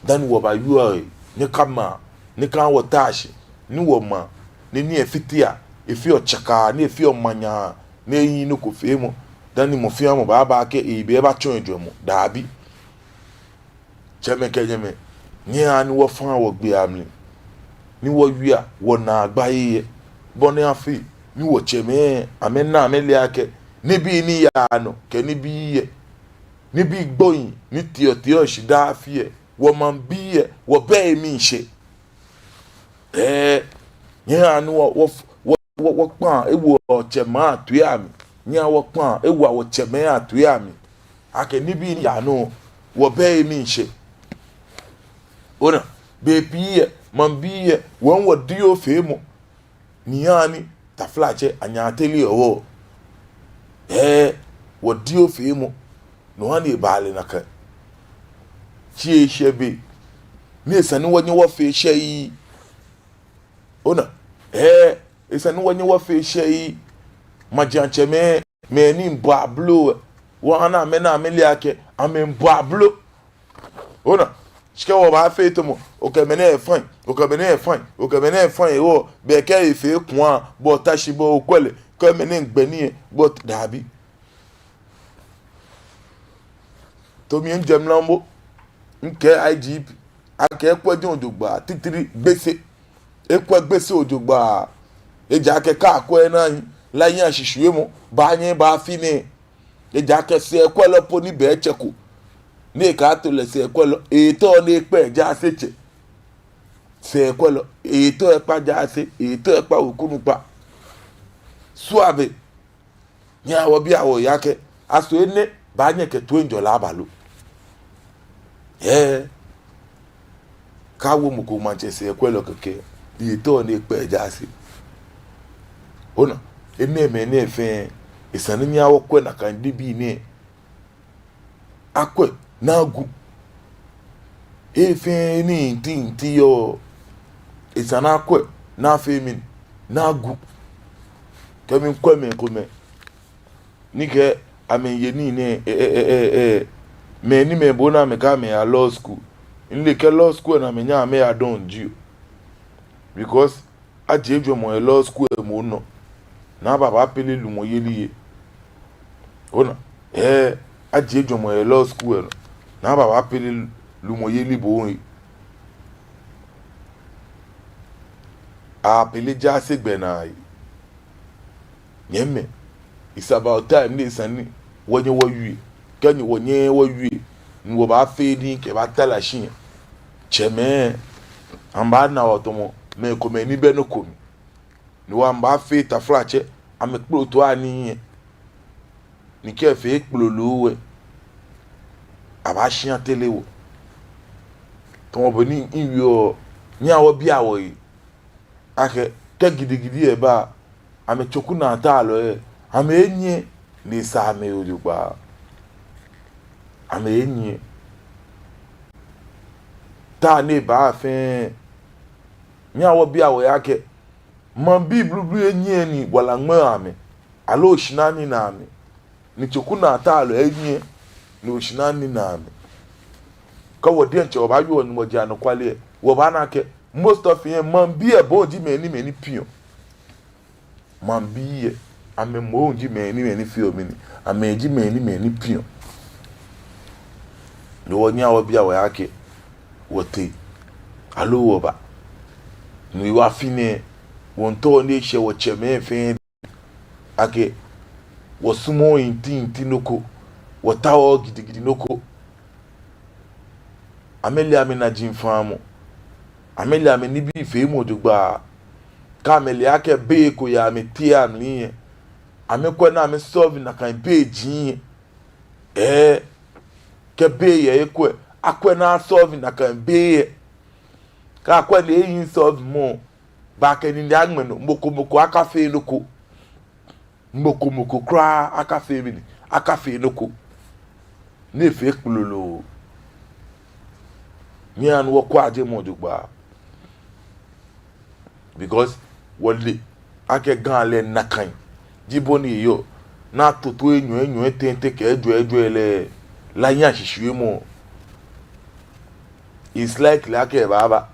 dani wɔbaayɔɔ lɛ, nyɛkama, nyɛkaha wɔta shi, ni wɔma, ni nii lɛ afitia, efeɔ tsaka, ni efeɔ manyaa, ni ehiii nɔ ko feemɔ, dani mɔ fɛɛ mɔ baaba akɛ eebaatsɔ ejwɛŋmɔ, dabi. Tsɛmɛi kɛ nyɛmɛi, nyɛhaa ni wɔfã wɔgbee amli, ni wɔwia wɔnaagbai lɛ, bɔ ni afee ni wɔtsɛmɛi amɛna amɛle akɛ nibii ni yaa nɔ kɛ nibii lɛ, nibii gbonyo ni teɔ teɔ shi daa afi lɛ, wɔmaŋbii lɛ, wɔbɛ emli shɛɛ. Ɛɛ, nyɛhaa ni wɔ, wɔ, wɔ, wɔ, wɔkpãa ewo wɔtsɛmɛi atoi amli. Nyɛhaa wɔkpãa ewo wɔtsɛmɛi atoi amli. Akɛ nibii ni yaa nɔ, wɔbɛ emli shɛɛ. Ona, bei pii lɛ, maŋbii lɛ, wɔŋ wɔdiɔ feemɔ. Ni nyɛhaa ni, taflatsɛ, anyɛ atere wɔ. Ɛɛ, wɔdiɔ feemɔ, no hewɔ ni ebaale nakai. Shi eshɛ be ni esa ni wɔnyɛ wɔfee shɛii. Ona, ɛɛ, esa ni wɔnyɛ wɔfee shɛii. Majiatsɛmɛi, mɛi ni miibɔ ablo, wɔha amɛ ni amɛle akɛ amɛmiibɔ ablo. Ona, shi kɛ wɔbaafee tamɔ, okɛ mɛnɛ fine, okɛ mɛnɛ fine, okɛ mɛnɛ fine, wɔ, be kɛ efee kua, bo ota shi bo okwɛ lɛ, kɛ mɛnɛ gbɛ ni, bo dabi. Too mi ŋjɛ mla mbo, ŋkɛɛ I G P, akɛ ekwɛ jogbaŋŋ, titri Gbese, ekwɛ Gbese jogbaŋŋ, ejaakɛ kɛ akwɛ naa, la yaa shishiumɔ, baanyɛ baafi nɛɛ. Ejaakɛ sɛɛkwɛlɔ po ni bɛ etsɛko, ni ekɛto lɛ sɛɛkwɛlɔ, eetao ni ekpɛ ejaasetsɛ. Sɛɛkwɛlɔ, eetao ekpa jaase, eetao ekpa weku nukpa. Suabe, nyɛhaa wɔbia wɔhe akɛ, aso enɛ baanyɛ kɛ toiŋjɔlɛ aba lo? Ɛɛ. Kaawo mɔ ko maŋtsɛ sɛɛkwɛlɔ kɛkɛ, eetao ni ekpɛ ejaase. Ona, enɛɛmɛi nɛɛ fɛɛ, esa ni nyɛhaa wɔkwɛ nakai nibii nɛɛ. Akwɛ ni agu. Efɛɛ ni nti nti yɔɔ, esa ni akwɛ ni afee mɛni, ni agu. Kɛ mikwɛ mɛi komɛi ni kɛ amɛye nii nɛɛ, ɛ, ɛ, ɛ, ɛ, ɛ, mɛi ni mɛi bo ni amɛkɛ amɛya law school. Mile akɛ law school ni amɛnya amɛya dɔŋŋ jio. Because ajie jwɛŋmɔ yɛ law school lɛ moŋ nɔ, ni abaa baapele lumɔyeli yɛ. Ona, ɛɛ, ajie jwɛŋmɔ yɛ law school lɛ nɔ, ni abaa baapele lumɔyeli bɔ ni. Apele jaase gbɛnaa yɛ. Nyɛmimɛi, it's about time ni esa ni wɔnyɛ wɔwie. Kɛ nyɛ wɔnyɛɛɛ wɔwie, ni wɔbaafee nii kɛbaatara shi lɛ, tsɛmɛi, amɛbaana wɔ tamɔ mɛi komɛi ni bɛ nɔ ko mli. Ni wɔ amɛbaafee taflatsɛ, amɛkplotoɔ anii lɛ. Ni kɛ efee kplolo lɛ, abaashia atere wɔ. Tamɔ bɔ ni miwieɔ, nyɛhaa wɔbia wɔhe akɛ, kɛ gidigidi lɛ ba, amɛtsoku naa ta lɔ lɛ, amɛnyiɛ, ni esa amɛ jogbaŋŋ. Amɛnyiɛ. Taa ni eba fɛɛ, nyɛhaa wɔbia wɔhe akɛ, maŋbii bluublu lɛ nyiɛ ni wala ŋmɛɔ amɛ, aloo oshinaa ni naa amɛ? Ni tsoku naa ta lɔ lɛ nyiɛ ni oshinaa ni naa amɛ? Kɛ wɔ diɛŋtsɛ wɔbaayɔɔ ni wɔje anɔkwale lɛ, wɔbaana akɛ most of yɛn maŋbii lɛ moŋ ji mɛi ni mɛi ni piɔ. Maŋbii lɛ, amɛ moŋ ji mɛi ni mɛi ni feɔ mɛni, amɛji mɛi ni mɛi ni piɔ. Ni wɔnyɛhaa wɔbia wɔhe akɛ, wɔtee, aloo wɔba? Ni wɔ afi nɛɛ, wɔmiitao ni eshɛ wɔtsɛmɛi fɛɛ akɛ, wɔsumɔɔɔ ntinti nɔ ko, wɔtaooo gidigidi nɔ ko. Amɛle amɛnajiaŋ faamɔ, amɛle amɛnibii feemɔ jogbaŋŋ. Kɛ amɛle akɛ bei ko yɛ amɛteŋ amli lɛ, amɛkwɛ ni amɛsolve nakai beiji lɛ. Ɛɛ, kɛ bei yɛ he ko lɛ, akwɛ ni asolve nakai bei lɛ. Kɛ akwɛ ni ehiii solvemɔ, baakɛ nine aŋmɛ nɔ, mɔ ko mɔ ko akafee nɔ ko. Mɔ ko mɔ ko kwraa akafee mɛni, akafee nɔ ko. Ni efee kplolo. Nyɛhaa ni wɔkwɛa jɛmɛ jogbaŋŋ. Because wɔle akɛ Ga lɛ nakai ji bɔ ni eyɔɔ. Ni atoto enyɔ enyɔ, etɛ etɛ kɛ ejwɛ ejwɛ lɛ, la yaa shishiumɔ, it's likely akɛ ebaaba.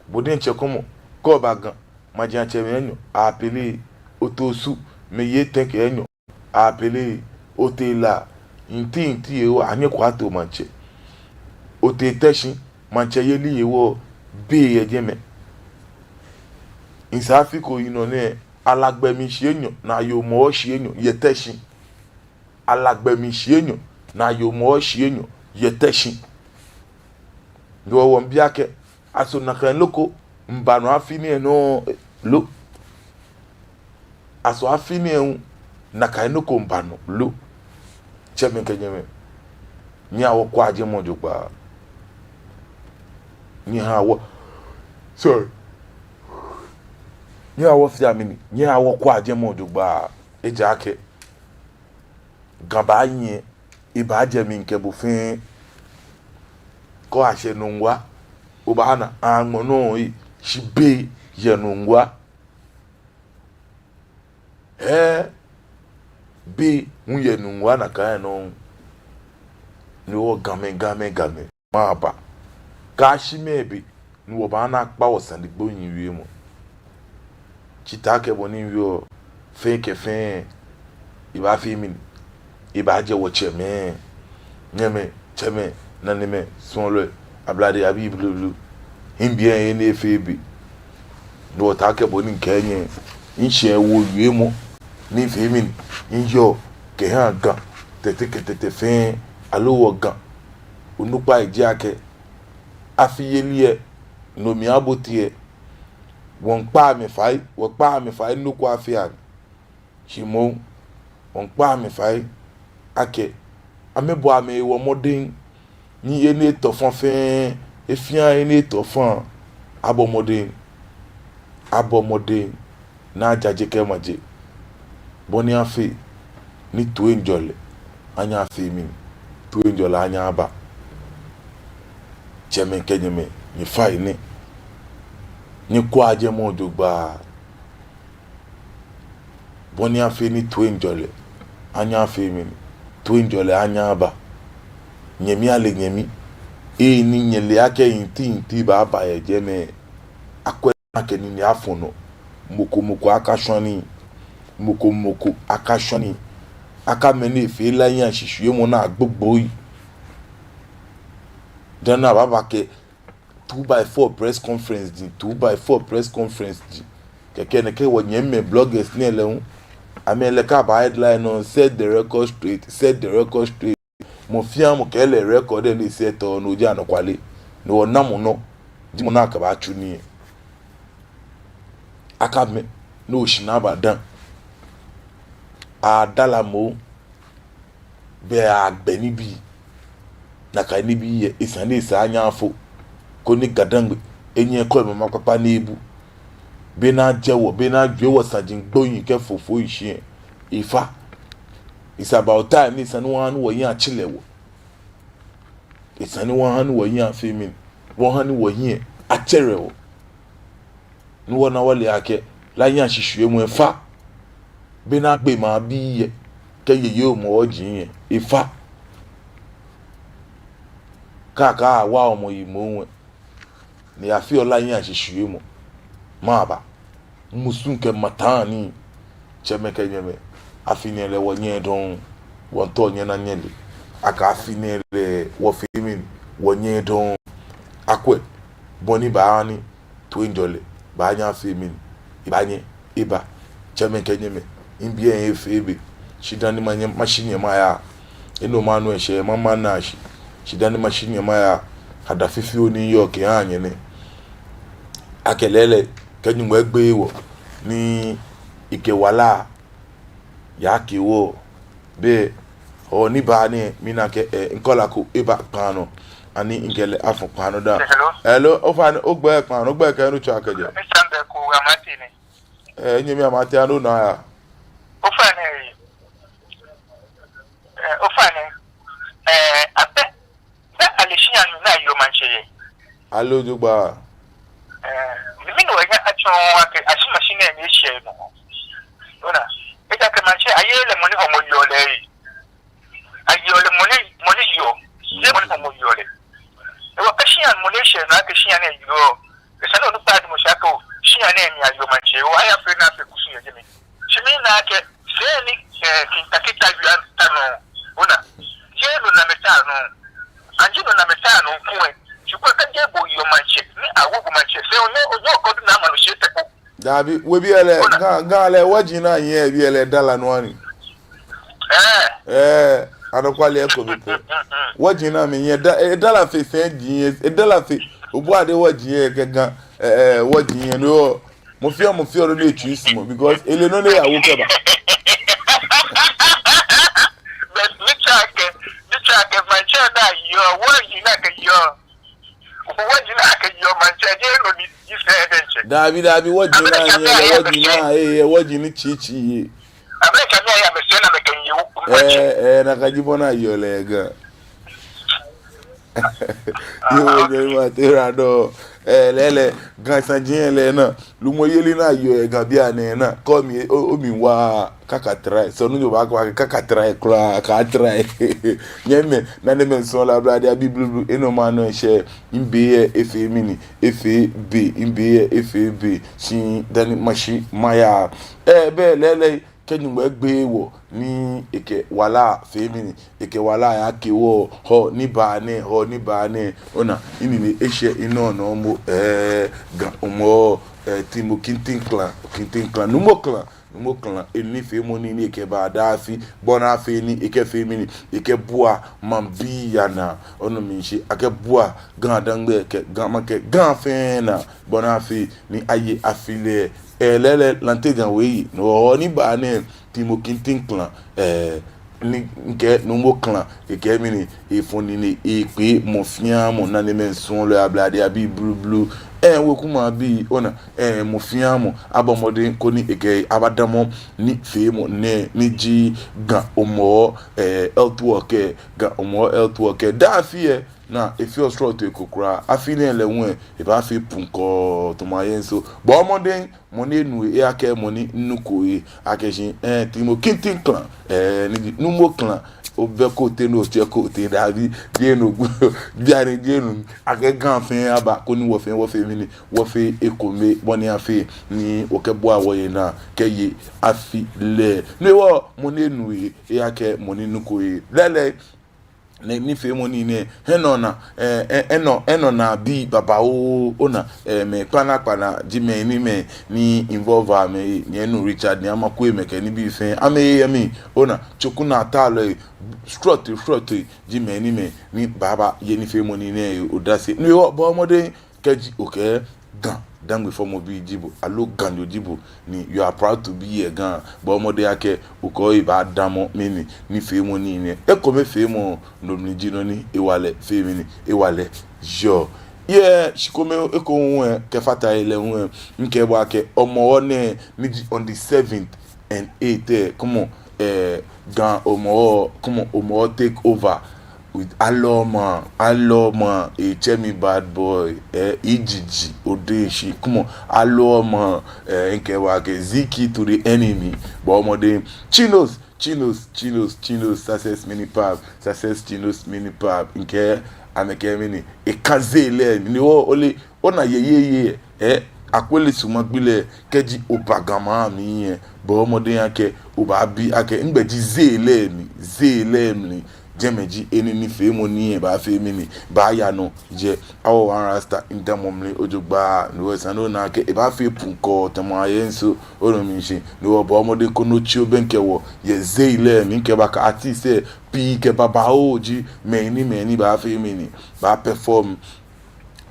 Bo diɛŋtsɛ kwɛmɔ, kɛ oba Ga, majiatsɛmɛi enyɔ, apele. Otee Osu, mɛi yɛ etɛ kɛ enyɔ, apele. Otee La, ntinti hewɔ anyɛko ato maŋtsɛ. Otee Teshie, maŋtsɛyeli hewɔ bei yɛ jɛmɛ. Nsa afi ko yinɔ nɛɛ, ala gbɛmi shii enyɔ, ni ayoo shii enyɔ yɛ Teshie. Ala gbɛmi shii enyɔ, ni ayoo shii enyɔ yɛ Teshie. Ni wɔ wɔmiibi akɛ, aso nakai nɔ ko miiba nɔ afi nɛɛ nɔ lo? Aso afi nɛɛ hu nakai nɔ ko miiba nɔ lo? Tsɛmɛi kɛ nyɛmɛi, nyɛhaa wɔkwɛa jɛmɛ jogbaŋŋ. Nyɛhaa wɔ, sorry. Nyɛhaa wɔfea mɛni, nyɛhaa wɔkwɛa jɛmɛ jogbaŋŋ. Ejaakɛ Ga baanyiɛ, ebaajɛ mi kɛ bo fɛɛ. Kɛ ashɛ Nungua, obaana aŋmɔ nɔ yi, shi bei yɛ Nungua. Hɛɛ, bei hu yɛ Nungua nakai nɔŋŋ. Ni wɔ Gamɛi, Gamɛi, Gamɛi, mɛɛba? Kaashi mɛɛ be ni wɔbaana akpa wɔsane gbohii wiemɔ? Shi taakɛ bɔ ni miwieɔ, fɛɛ kɛ fɛɛ, ebaafee mɛni? Ebaajɛ wɔtsɛmɛi, nyɛmɛi, tsɛmɛi, nanemɛi, suɔlɔi, ablade abii blublu. Mibi lɛ, enɛ efee be. Ni wɔ taakɛ bɔ ni mikɛɛ nyɛ, mishɛɛ wɔwiemɔ ni fee mɛni? Miyɔɔ kɛha Ga Tɛte kɛ Tɛtɛ fɛɛ, aloo wɔ Ga onukpai ji akɛ, afi yeli lɛ, no mli abo tɛ lɛ, wɔmiikpa amɛ fai, wɔkpa amɛ fai nɔ ko afee amɛ. Shi moŋ, wɔmiikpa amɛ fai akɛ, amɛbɔ amɛhe mɔdɛŋ, ni he ni etɔ fã fɛɛ, he fɛɛ he ni etɔ fã, abɔ mɔdɛŋ, abɔ mɔdɛŋ, ni ajaje kɛ maje, bɔ ni afee ni toiŋjɔlɛ anyɛ afee mɛni? Toiŋjɔlɛ anyɛ aba. Tsɛmɛi kɛ nyɛmɛi, nyɛfainɛ, nyɛkwɛa jɛmɛ jogbaŋŋ. Bɔ ni afee ni toiŋjɔlɛ anyɛ afee mɛni? Toiŋjɔlɛ anyɛ aba. Nyɛmi ale nyɛmi. Eyi ni nyɛle akɛ inti inti baaba yɛ jɛmɛ, akwɛ akɛ nii ni afɔ̃ nɔ. Mɔ ko mɔ ko akashwa nii. Mɔ ko mɔ ko akashwa nii. Akɛ mɛni efee La Ian shishiumɔ ni agbogbo yi. Dani abaaba kɛ two by four press conference ji, two by four press conference ji. Kɛkɛ nɛkɛ wɔnyɛmimɛi bloggers nɛɛ lɛ hu, amɛ lɛ akaba headline nɔ, set the record straight, set the record straight. Mɔ fɛɛ mɔ kɛ lɛ record lɛ ni set-ɔ, no ji anɔkwale. No hewɔ namɔ nɔ ji mɔ ni akɛbaatsu nii? Akɛ mɛni oshi ni aba dã? Adala mɔ, bɛ agbɛ nibii. Nakai nibii lɛ, esa ni esa anyɛ afo. Koni Ga-Dangme enyɛ ekɔ emama kpakpa ni ebu. Beni ajɛ wɔ, beni ajwɛŋ wɔ saji gbohii kɛ fufui shishi lɛ, efa. It's about time ni esa ni wɔha ni wɔhiɛ atsɛrɛ wɔ. Esa ni wɔha ni wɔhiɛ afee mɛni? Wɔha ni wɔhiɛ atsɛrɛ wɔ. Ni wɔna wɔle akɛ La Ian shishiumɔ efa. Beni agbɛ maŋbii lɛ kɛ yeyemɔ wɔji lɛ, efa. Kɛ akɛ awa mɔ yi mɔ lɛ, ni afeɔ La Ian shishiumɔ, mɛɛba? Musu kɛ mataa ni, tsɛmɛi kɛ nyɛmɛi, afi nɛɛ lɛ wɔnyɛɛɛ dɔŋŋ, wɔmiitao nyɛna nyɛle akɛ afi nɛɛ lɛ wɔfee mɛni? Wɔnyɛɛɛ dɔŋŋ. Akwɛ bɔ ni baaha ni toiŋjɔlɛ baanyɛ afee mɛni? Ebaanyɛ eba. Tsɛmɛi kɛ nyɛmɛi, mibi lɛ efee be. Shi dani manyɛ mashi nyɛ maya, enɔ manu eshɛ mama na shi. Shi dani mashi nyɛ maya, ada fioo ni miyɔɔ kɛha nyɛ nɛ. Akɛ lɛɛlɛŋ, kɛ Nyɔŋmɔ egbeee wɔ ni ekɛ wala yake wɔ, be hɔ ni baa nɛɛ, mina akɛ, eh, caller ko eba kpaa nɔ. Ani mikɛ lɛ afɔ kpaa nɔ dã? Hello? Hello, ofainɛ, ogbɛi kpaa nɔ, ogbɛi kɛ he ni otsɛɔ kɛjɛɔ. Mister Mbeko, Amartey nɛ. Eh, nyɛmi Amartey, ano na ya. Ofainɛ, eh, ofainɛ, eh, abɛ, bɛ ale shia nɔ ni ayeɔ maŋtsɛ yɛ. Ale jogbaŋŋ. Eh, ni mɛni wɔnyɛ atsɔɔ akɛ ashi maŋtsɛ nɛɛ ni eshɛ nɔ? Ona, ejaakɛ maŋtsɛ, ayeee lɛ mɔ ni Hɔmɔwɔ yeɔ lɛ. Ayeɔ lɛ mɔ ni, mɔ ni yeɔ. Ayeee mɔ ni Hɔmɔwɔ yeɔ lɛ. Ehewɔ kɛ shia mɔ ni eshɛ nɔ akɛ shia nɛɛ yeɔ, esa ni onukpai adumɔ shi akɛ oo, shia nɛɛ mli ayeɔ maŋtsɛ, oo, ayafee nɔ afee kusum yɛ jɛmɛ. Shi mina akɛ, sɛɛ ni, eh, kintakita yua ta nɔ, ona, jeee nɔ ni amɛta nɔ. Anji nɔ ni amɛta nɔ kulɛ, shi kulɛ kɛji bo oyeɔ maŋtsɛ, ni awo bo maŋtsɛ, sɛɛ onyɛ, onyɛ okɔ du ni ama nɔ shi etɛ ko. Dabi, wɔ biɛ lɛ, Ga, Ga lɛ, wɔji ni anyiɛ biɛ lɛ dala nɔ ni. Eh. Eh, anɔkwale ko bi pɛ. Wɔji ni amɛnyiɛ da, eh, dala fe sɛɛ ji, eh, dala fe. Obuade wɔji lɛ kɛ Ga, eh, eh, wɔji lɛ no. Mɔ fɛɛ mɔ fɛɛ lɛ ni etsui sumɔ, because ele nɔ ni eyawo kɛba. But mitsɛ akɛ, mitsɛ akɛ maŋtsɛ nɛɛ yeɔ, wɔji ni akɛ yeɔ. Wɔji ni akɛ yeɔ maŋtsɛ, jeee nɔ ni ji sɛɛ diɛŋtsɛ. Dabi, dabi, wɔji ni anyiɛ lɛ, wɔji ni, eh, eh, wɔji ni tsitsi yɛ. America Ɛɛ, ɛɛ, nakai ji bɔ ni ayɔɔ lɛ Ga. Yoo, jɛ ma te ra dɔ. Ɛɛ, lɛɛlɛŋ, Ga saji lɛ naa. Lumɔyeli ni yɔɔ yɛ Ga bianɛ naa. Kɛ mi, o, o mi wa kaka try. Sɔɔnu jɔ ba ko kaka try kwraa, ka try. Nyɛmimɛi, nanemɛi, suɔlɔi, ablade abii blublu, enɔ ma nɔ shɛ, mibe yɛ efee mɛni, efee be, mibe yɛ efee be. Shi dani mashi maya. Ɛɛ, bɛ lɛɛlɛŋ, kɛ Nyɔŋmɔ egbe wɔ, ni ekɛ wala fee mɛni, ekɛ wala yake wɔ, Hɔɔ ni baa nɛɛ, Hɔɔ ni baa nɛɛ, ona, minine eshɛ minɔ nɔŋŋ, ɛɛ, Ga Hɔmɔwɔ, ɛɛ, Timo Kintin Klan, Kintin Klan, Numo Klan, Numo Klan, enifeemɔ nii ni ekɛbaa daa afi, bɔ ni afee ni ekɛfee mɛni, ekɛbua maŋbii anaa, onu mishishi, akɛbua Ga-Dangme kɛ Ga maŋ kɛ Ga fɛɛ naa, bɔ ni afee ni aye afi lɛ. Ɛɛ, lɛɛlɛŋ, Lante Ga We yi, no Hɔɔ ni baa nɛɛ, Timo Kintin Klan, ɛɛ, ni mikɛɛ Numo Klan, ekɛɛ mɛni, efɔ nine, ekpee mɔ fɛɛ mɔ, nanemɛi, suɔlɔi, ablade abii blublu, ɛɛ, wekumɛi abii, ona, ɛɛ, mɔ fɛɛ mɔ, abɔ mɔdɛŋ koni ekɛ abadamɔ nifeemɔ nɛɛ, ni ji Ga Hɔmɔwɔ, ɛɛ, Health Walk, Ga Hɔmɔwɔ Health Walk, daa afi lɛ, ni efeɔ srɔto ko kwraa. Afi nɛɛ lɛ hu lɛ, ebaafee punkɔɔ tamɔ ayɛ nso. Bɔɔ mɔdɛŋ, mɔ ni enu lɛ, eyakɛɛ mɔ ni nuko lɛ, akɛ shi, ɛɛ, Timo Kintin Klan, ɛɛ, ni ji Numo Klan, obɛ ko tee ni otsɛ ko tee dabi, jeee no gu, bianɛ jeee no, akɛ Ga fɛɛ aba, koni wɔ fɛɛ, wɔfee mɛni, wɔfee ekome, bɔ ni afee ni wɔkɛbua wɔhe naa kɛye afi lɛ. No hewɔ, mɔ ni enu lɛ, eyakɛɛ mɔ ni nuko lɛ. Lɛɛlɛŋ, nɛɛ nifeemɔ nii nɛɛ, enɔ naa, ɛɛ, ɛɛ, enɔ, enɔ naa bii babaoo, ona, ɛɛ, mɛi kpakpai kpakpai ji mɛi ni mɛi ni involve amɛ, nyɛnu Richard Nii Amarkwei, mɛi kɛ nibii fɛɛ, amɛyɛ mli, ona, tsoku naa taalɔi, srɔtoi, srɔtoi, ji mɛi ni mɛi ni baaba ye nifeemɔ nii nɛɛ odase. No hewɔ, bɔɔ mɔdɛŋ, kɛji okɛɛ Ga-Dangme fɔmɔbi ji bo, aloo Ganyo ji bo, ni you are proud to be a Ga, bɔɔ mɔdɛŋ akɛ okɛ ohe baadamɔ mɛni, nifeemɔ nii nɛɛ. Ekomefeemɔ, no mli ji nɔ ni hewalɛ fee mɛni, hewalɛ jɛɔ. Yɛ shikome ekoŋŋ lɛ, kɛfata he lɛ hu lɛ, mikɛɛ bo akɛ Hɔmɔwɔ nɛɛ, ni ji on the seventh and eighth lɛ, come on, ɛɛ, Ga Hɔmɔwɔ, come on, Hɔmɔwɔ take over with Aloma, Aloma, etsɛ mi bad boy, ɛɛ, Ijiji, Odeshi, come on, Aloma, ɛɛ, mikɛɛ bo akɛ Ziki to the enemy, bɔɔ mɔdɛŋ, Chinos, Chinos, Chinos, Chinos, Success Mini Pub, Success Chinos Mini Pub, mikɛɛ, amɛkɛɛ mɛni, eka zee lɛ mli, ni wɔ, ole, ona yeyeye, ɛɛ, Akwele Suma gbi lɛ, kɛji oba Ga maŋ mli lɛ, bɔɔ mɔdɛŋ akɛ obaabi akɛ, nɛgbɛ ji zee lɛ mli, zee lɛ mli, jɛmɛ ji he ni nifeemɔ nii lɛ baafee mɛni, baaya nɔ jɛ. Awo One Rasta, midamɔ mli jogbaŋŋ, no hewɔ esa ni ona akɛ ebaafee punkɔɔ tamɔ ayɛ nso, onu mishishi, no hewɔ bɔɔ mɔdɛŋ koni otsi obɛŋkɛ wɔ yɛ zee lɛ mli. Mikɛɛ bo akɛ artist lɛ pii kɛ babaoo ji mɛi ni, mɛi ni baafee mɛni, baaperform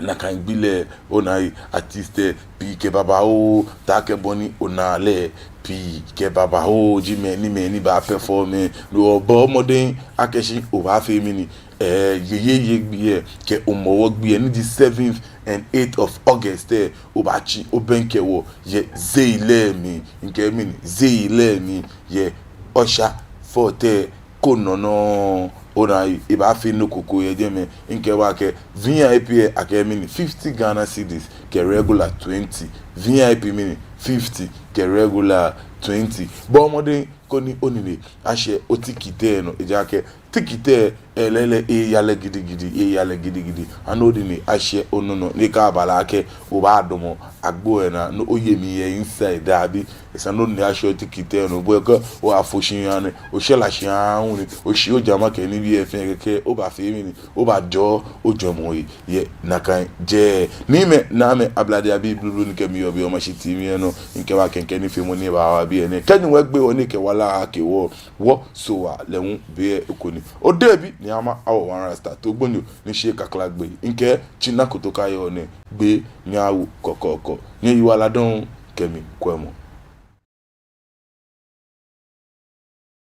nakai gbi lɛ, ona, artist lɛ pii kɛ babaoo, taakɛ bɔ ni ona lɛ, pii kɛ babaoo ji mɛi ni, mɛi ni baaperform. No hewɔ bɔɔ mɔdɛŋ akɛ shi obaafee mɛni, ɛɛ, yeyeye gbi lɛ kɛ Hɔmɔwɔ gbi lɛ, ni ji seventh and eighth of August lɛ, obaatsi obɛŋkɛ wɔ yɛ zee lɛ mli, mikɛɛ mɛni, zee lɛ mli, yɛ Usher Fort lɛ, ko nɔŋŋ, ona, ebaafee nɔ ko ko yɛ jɛmɛ. Mikɛɛ bo akɛ V I P lɛ, akɛɛ mɛni, fifty Ghana cedis, kɛ regular twenty. V I P mɛni, fifty, kɛ regular twenty. Bɔɔ mɔdɛŋ koni onine ashɛ otikiti lɛ nɔ, ejaakɛ tikiti lɛ, ɛɛ, lɛɛlɛŋ, eeya lɛ gidigidi, eeya lɛ gidigidi. Ani onine ashɛ onɔ nɔ, ni kɛ aba lɛ akɛ obaadamɔ agbo lɛ naa, ni oye mli yɛ inside, dabi. Esa ni onine ashɛ otikiti lɛ nɔ, bɔ ni kɛ oofo shi yaa nɛɛ, oshɛ la shi yaa hu ni, oshi ojama kɛ nibii lɛ fɛɛ kɛkɛ, obaafee mɛni, obaajɔɔ ojwɛŋmɔ he yɛ nakai jɛi. Niimɛi, naamɛi, ablade abii blublu ni kɛ mi yɔɔ biɛ yɛ Omashi T V lɛ nɔ, mikɛɛ bo akɛ nifeemɔ ni baawa biɛ nɛɛ, kɛ Nyɔŋmɔ egbe wɔ ni ekɛ wala yake wɔ, wɔ Sohaa lɛ hu be lɛ eko ni. Odehe bi ni ama awo One Rasta, to gbonyo ni shi kakla gbe. Mikɛɛ tsi na kotoka yɔɔ nɛɛ, gbe nyɛwo kɔkɔɔkɔ. Nyɛyiwaladɔŋŋ kɛ mikwɛmɔ.